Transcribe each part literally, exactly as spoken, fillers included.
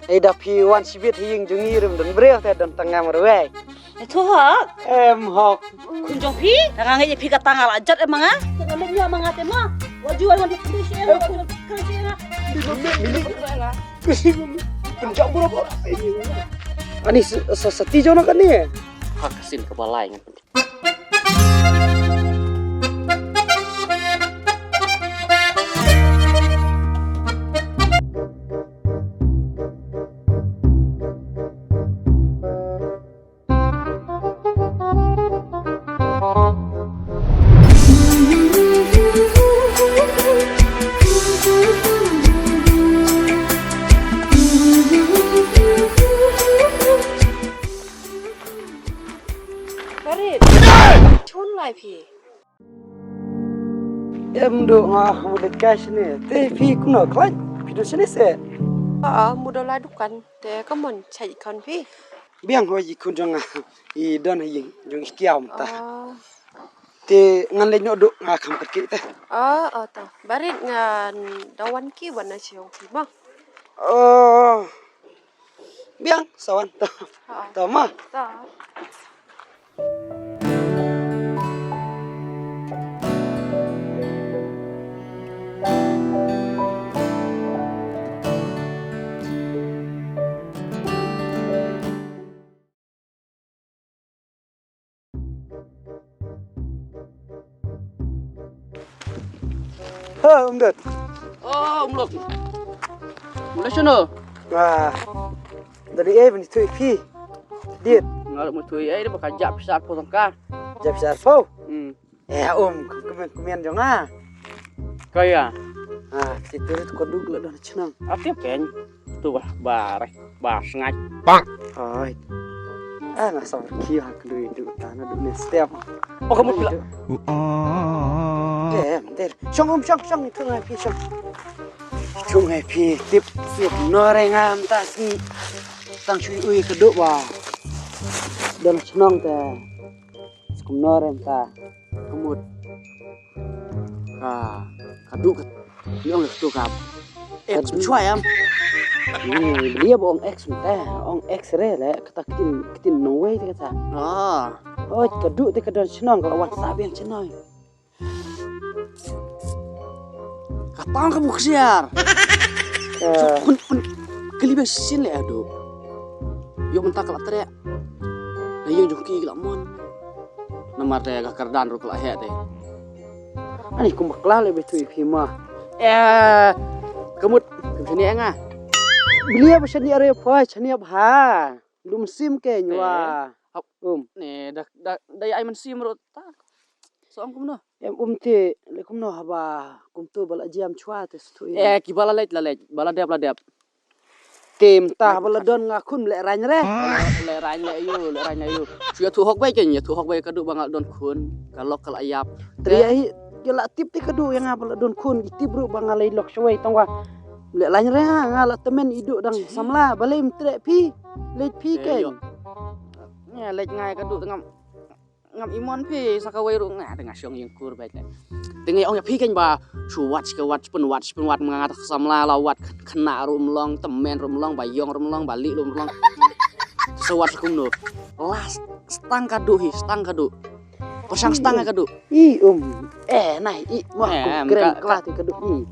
Ïa da phi wan shibit ha ïing jong ngi ruh ym don briew te don tang ngam ruh wei. Ïathuh hok. Em hok. Khun jong phi, nga ngeit ïa phi kata nga la jot em ma nga. Te nga leit ñiew ma nga te ma. Wat ju wan phi kri shi em, wat ju kri shi em. Pynjah bura bura. Ani sa sa sa ti jong na kane. Ha ka sien kaba lai ngan. Barit. Chun lai phi. Em, duh nga mut da kai shane. Te phi kumno, khlaiñ? Phi don shane se? Aa, mut da la dukan. Te ka mon chai kon phi. Biang hoi ji khun jong nga. I don ha ïing jong i kiam ta. Aa. Te ngan leit noh duh nga kham kyrkieh te. Aa, aa, ta. Barit ngan da wan ki wan na chiong phi ma. Aa. Biang, sa wan. Ta. Aa. Ta ma. Ta. Ha, Umdut. Oh, Umdut. Mula shano? Wah. Dari eh bini thui phi. Dit. Ngal mu thui eh ba ka jap sat po tangka. Jap sat po. Hmm. Eh, um, kumen kumen jong ah. Kaya. Ah, ti tu tu koduk la don chnang. Ati pen. Tu bah bar. Ba sngai. Bang. Ai. Ah, nga sor ki ha kdui du ta na du ne step. Oh, kamu pula. Eh, menter. Shong um shong shong ni thung ai phi shong. Thung ai phi tip sip no re ngam ta sngi. Tang shui ui kdu ba. Don chnong te. Skum no re ta. Kamut. Ka, ka duk ka, ni ong ka tu ka. Ex mchwa yam. Ni dia ba ong ex mta, ong ex re le, kata kitin, kitin nong wei te kata. Ah. Oh, ka duk te ka don chnong, ka wan sa biang chnong. Ka tang ka buk siar. Eh. Pun, pun, kali biang sin le adu. Yo menta ka la trek. Na yo jong ki ka la mon. Namar te ka kyrdan ruh ka la heh te. Ani kum bakla le betu i phi ma. Eh, kamut, kum shani nga. Blia ba shani are pha, shani ba ha. Dum sim ke nywa. Eh. Um. Ne, da, da, da ya ai man sim ruh ta. So ang kumno. Em um te, le kumno haba, kum tu ba la jiam chwa te stu. Eh, ki ba la leit, la leit, ba la dep, la dep. Tim ta ba la don nga khun le rang re. Le rang le yu, le rang le yu. Shu ïathuh hok bai ken, ïathuh hok bai ka duk ba nga don khun, ka lok ka la ïap. Tri ai, ki la tip te ka duk ïa nga ba la don khun, ki tip ruh ba nga lei lok shawei tang wa. Le rang re nga, nga la temen i duk dang samla, ba lei mtrek phi, leit phi ken. Nga leit ngai ka duk ngam. Ngam imon phi sa kawei ruh nga te nga shong ïing kur bad le. Te nga ong ïa phi ken ba shu wat shu wat shu pynwat shu pynwat ma nga ta samla la wat khynnah ruh mlong, tymmen ruh mlong, ba ïong ruh mlong, ba lieh ruh mlong. Shu wat shu kumno. Last stang ka duk hi, stang ka duk. Pyrshang stang ka duk. I um. Eh nai i wah. Kren ka la te ka duk i.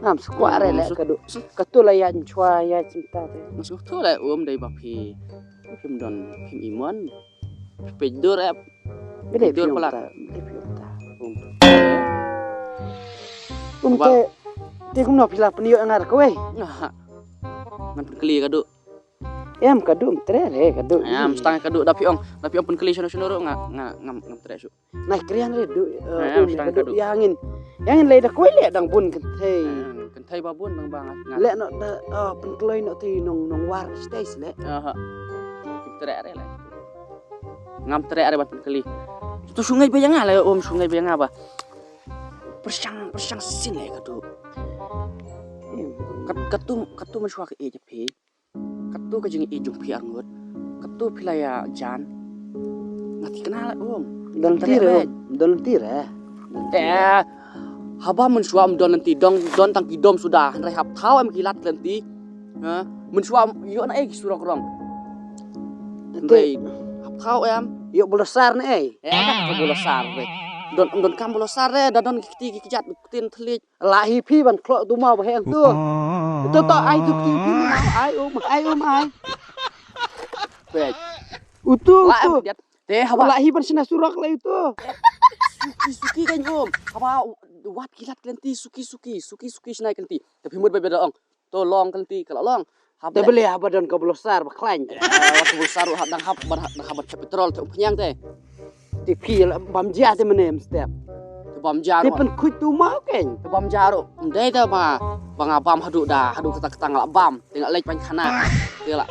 Ngam skwah re le ka duk. Ka tu la ïa chwa ïa cinta te. Mas tu le um dei ba phi. Phim don phim imon. Phi dur eh. Bede dur pala. Bede phi ta. Um. Um te. Te kumno phi la pynïoh ngar kawei. Ngan pynkli ka duk. Em ka duk em tre re ka duk. Em stang ka duk da phi ong da phi ong pynkli shano shano ruh nga nga ngam ngam tre shu. Nai krian re duk. Em stang ka duk. Yang in yang in lei da kawei le dang bun kynthei. Kynthei ba bun dang ba nga. Le no da pynkloi no ti nong nong war stage le. Aha. Tre re le. Ngam treh re ban pynkli. Tu shungai ba ïa nga le um shungai ba ïa nga ba. Pyrshang pyrshang sin le ka tu. Ka tu ka tu man shwa ka e ja phi. Ka tu ka jing e jong phi arngut. Ka tu phi la ïa jan. Nga ti kena le um. Don ti re. Don ti re. Eh. Haba man shwa um don ti dong don tang ki dom suda. Hynrei hap thaw em ki lat lenti. Ha? Mynshuwa ïoh na ei ki surok rong. Hynrei hap khaw em. Ïoh bulosar na ei. Eh, ka bulosar re. Don, don kam bulosar re, da don ki kti ki kjat, ktien thliej. La hi phi ban khlok tu mau ba heng tu. Tu to ai tu kti phi mau, ai um, ai um ai. Pek. Utu, la em utu. Te haba la hi ban shna surok la utu. Suki suki kan um. Haba wat kilat kenti suki suki, suki suki shna kenti. Tapi mut ba beda ong. To long kenti ka la long. Haba te bele haba don ka bulosar ba khlain. Eh, ka bulosar haba dang hab ban dang hab ban petrol te um pnyang te. Te phi la bam ja te mene mstep. Te bam ja. Te pen kuit tu mau ken. Te bam ja ro. Ndai te ma ba nga bam hadu da hadu kata kata nga la bam. Te nga leit pan khana. Te la.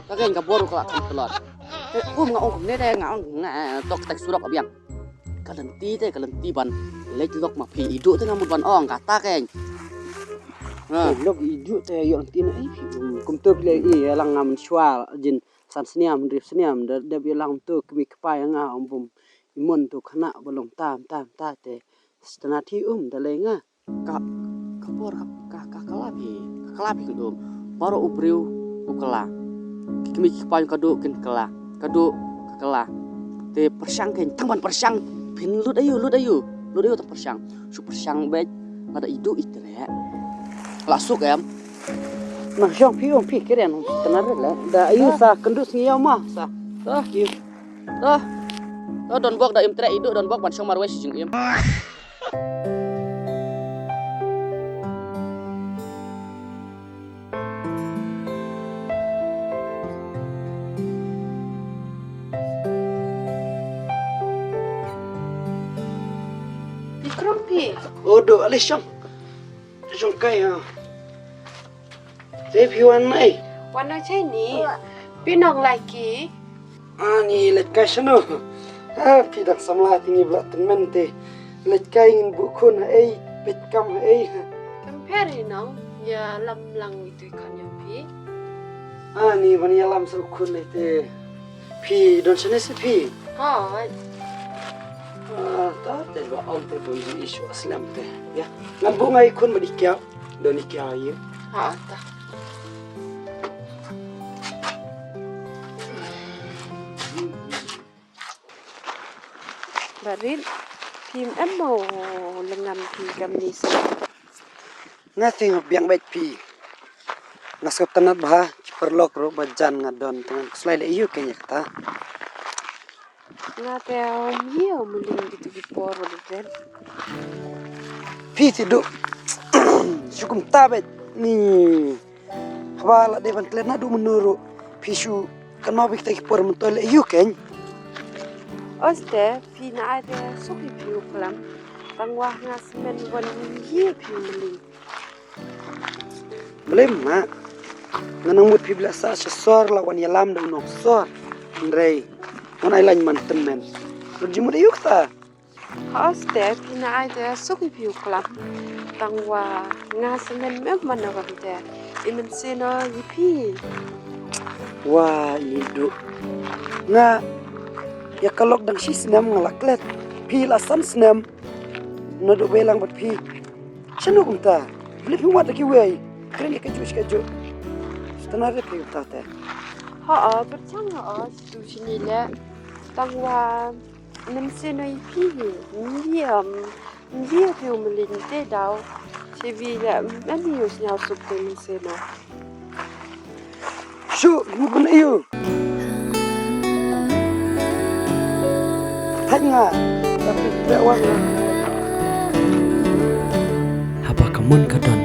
Ka ken ka bor ka la kan telot. Te um nga ong kumne te nga ong nga tok tek surok abiang. Ka lenti te ka lenti ban leit lok ma phi idu te nga mut ban ong kata ken. Ha. Lok idu te ïoh lenti na ei phi um. Kum tu phi le i lang ngam shwa jin san sniam rip sniam da da bi lang tu kmi kpai nga um bum. Imon tu khana ba long tam tam ta te. Stana thi um da le nga. Ka ka por ka ka kala phi ka kala phi kdum. Baro u briew u kala. Ki kmie ki kpa ka du kin kala ka du ka kala. Te pyrshang ken tang ban pyrshang phin lut ayu lut ayu lut ayu tang pyrshang. Shu pyrshang bej lada idu itre. La suk em. Nang shong phi um phi kren um tana re la da ayu sa kendu sngi yau ma sa. Dah ki. Dah. Dah don bok da im tre idu don bok ban shong marwei si jing im. Ikrum phi. Odo alishong. Jong kai ha. Te phi wan nai. Wan nai chai ni. Phi nong lai ki. Ani leit kai shano. Ha phi dang samla ti ngi bla tynmen te. Leit kai ngin bu khun ha ei pet kam ha ei. Kam pher hi nong ya lam lang itu ikan ya phi. Ani ban ya lam sa khun te. Phi don shane si phi. Hai. Ah, ta te ba om te bu ji isu aslam te. Ya. Ngam bu ngai khun ba di kya. Don i kya ye. Ha ta. Barit, phim em mo lengan phi kam ni sa. Nga thing biang bait phi. Nga sop tanat bha ki perlok ro ba jan nga don tangan kuslai le yu kenya kata. Nga te ong hi ong muling gitu ki por ba duten. Phi ti du. Shukum tabet ni. Haba la de ban klet na du menuru. Phi shu kan ma bik te ki por mentol yu ken. Oste phi na ade suki phi u klam. Tang wah nga semen wan hi phi u muling. Blem ma. Nga nang mut phi bla sa sha sor la wan yalam da u nongsor. Hynrei wan ai lain man tymmen. Lut jingmut ayu kata. Hooid te phi na ai te suk ïa phi u klam. Tang wa nga semen mem man na kam te. I mynsiem ïa phi. Wa i du. Nga ïa ka lok dang shi snem nga la klet. Phi la san snem. Na du wei lang bad phi. Shano kumta? Beli phi wat da kiwei. Kren ïa kajuh shi kajuh. Shu tana re phi kumta te. Ha, ha, pyrshang ha, ha, shu shini le. Tang wa, nem seno ïa phi hi. Ngi, um, ngi ïa phi u mlin te daw. Shi wi le, em ïa u sñiaw suk te nem seno. Shu, ngi bun ayu. Thait nga. Tapi treh wan nga. Haba ka mon ka don,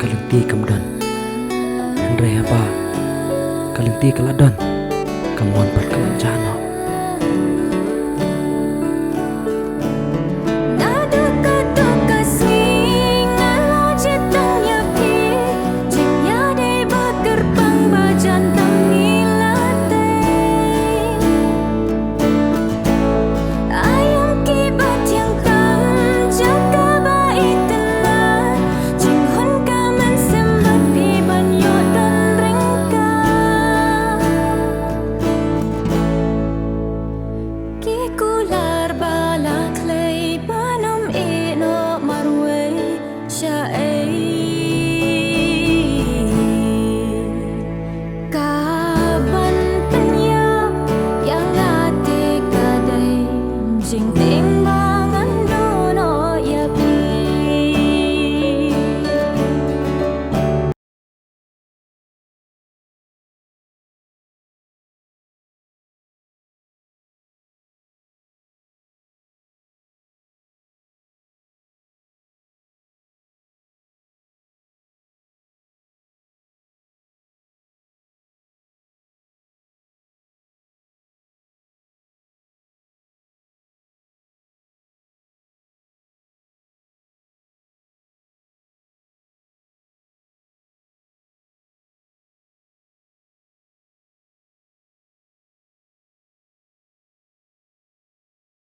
ka lynti kam don. Hynrei haba ka lynti ka la don, ka mon pat ka la jah noh.